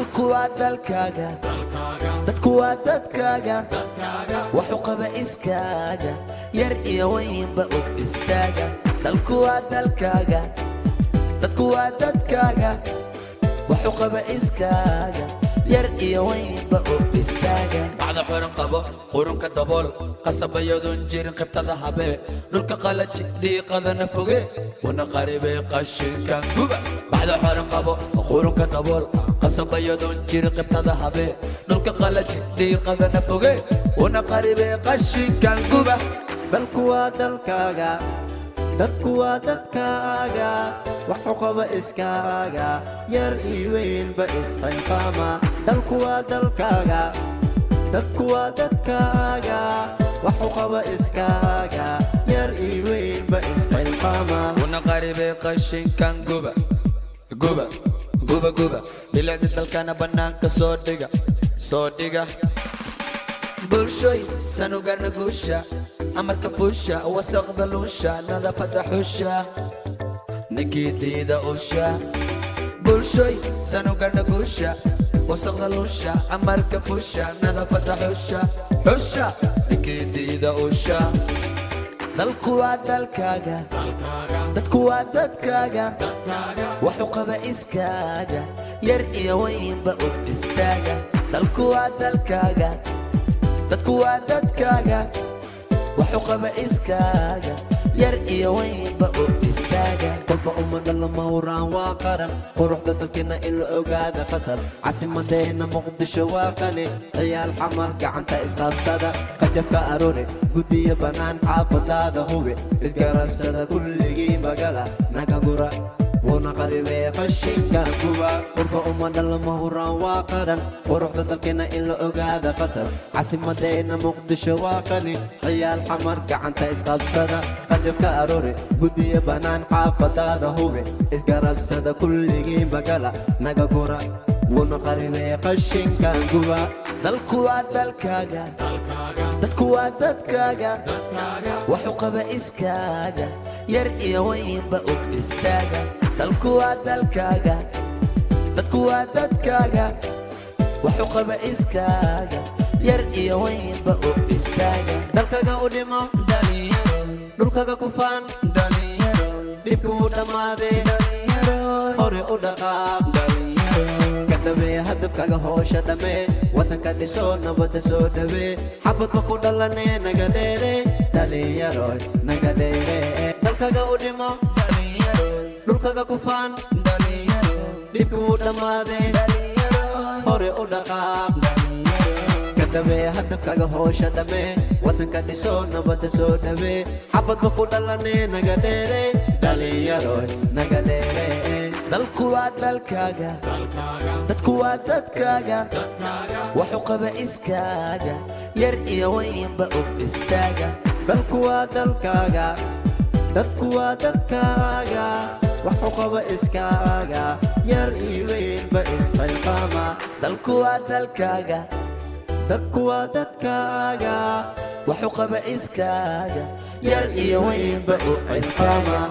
Dalku waa dalkaaga, dadku waa dadkaaga, waxu qaba iskaaga, yar iyo weynba og istaaga. Dalku waa dalkaaga, dadku waa dadkaaga, waxu qaba iskaaga, yar iyo weynba og istaaga. Bacda xiran qabo, qurunka dabool, qasabayadoon jirin qibtada habee, dhulka qalaji, dhiiqadana foge, una qaribay qashinka guba. Bacda xiran qabo, qurunka dabool, qasabayadoon jirin qibtada habee, dhulka qalaji, dhiiqadana foge, una qaribay qashinkan guba. Dalku waa dalkaaga, dadku waa dadkaaga, waxu qaba iskaaga, yar iyo weynba isxilqaama. Dalku waa dalkaaga, dadku waa dadkaaga, waxu qaba iskaaga, yar iyo weynba isxilqaama. Una qaribay qashinkan guba, guba, guba, guba. Bilicda dalkana bannaanka soo dhiga, soo dhiga. Bulshoy, sanugarna guusha, amarka fuusha, wasaqda luusha, nadaafadda xusha, Ninkii diida usha. Bulshoy, sanugarna guusha, wasaqda luusha, amarka fuusha, nadaafadda xusha, xusha, Ninkii diida usha. Dalku waa dalkaaga, dadku waa dadkaaga, waxu qaba iskaaga, yar iyo weynba og istaaga. Dalku waa dalkaaga, dadku waa dadkaaga, waxu qaba iskaaga, yar iyo weynba og istaaga. Kolba ummadha lama huraan waa qaran, quruxda dalkeena in la ogaada qasab. Casimadeena Muqdisho waa qani, ciyaal Xamar gacanta isqabsada. Qajafka aroore, guddiya bannaan, xaafadaada hubi, isgarabsada kulligii magala naga gura, wuuna qaribee qashinka guba. Qurba ummadha lama huraan waa qaran, quruxda dalkeena in la ogaada qasab. Casimadeena Muqdisho waa qani, ciyaal Xamar gacanta isqabsada. Qajafka aroore, guddiya bannaan, xaafadaada hubi, isgarabsada kulligii magala naga gura, wuuna qaribee qashinka guba. Dalku waa dalkaaga, dadku waa dadkaaga, waxu qaba iskaaga, yar iyo weynba og istaaga. Dalku waa dalkaaga, dadku waa dadkaaga, waxu qaba iskaaga, yar iyo weynba og istaaga. Dalkaga u dhimo, dhulkaga ku faan, dhibka wuu dhammaadee, hore u dhaqaaq, ka dhabee hadafkaga, hoosha dhammee, waddanka dhiso, nabadda soo dhawee. Xabad ma ku dhalanee, naga dheere dhalinyaroy, naga dheere. Dalkaga u dhimo, dhulkaga ku faan, dhibka wuu dhammaadee, hore u dhaqaaq, ka dhabee hadafkaga, hoosha dhammee, waddanka dhiso, nabadda soo dhawee. Xabad ma ku dhalanee, naga dheere dhalinyaroy, naga dheere. Dalku waa dalkaaga, dadku waa dadkaaga, waxu qaba iskaaga, yar iyo weynba og istaaga. Dalku waa dalkaaga, dadku waa dadkaaga, waxu qaba iskaaga, yar iyo weynba isxilqaama. Dalku waa dalkaaga, dadku waa dadkaaga, waxu qaba iskaaga, yar iyo weynba og istaaga.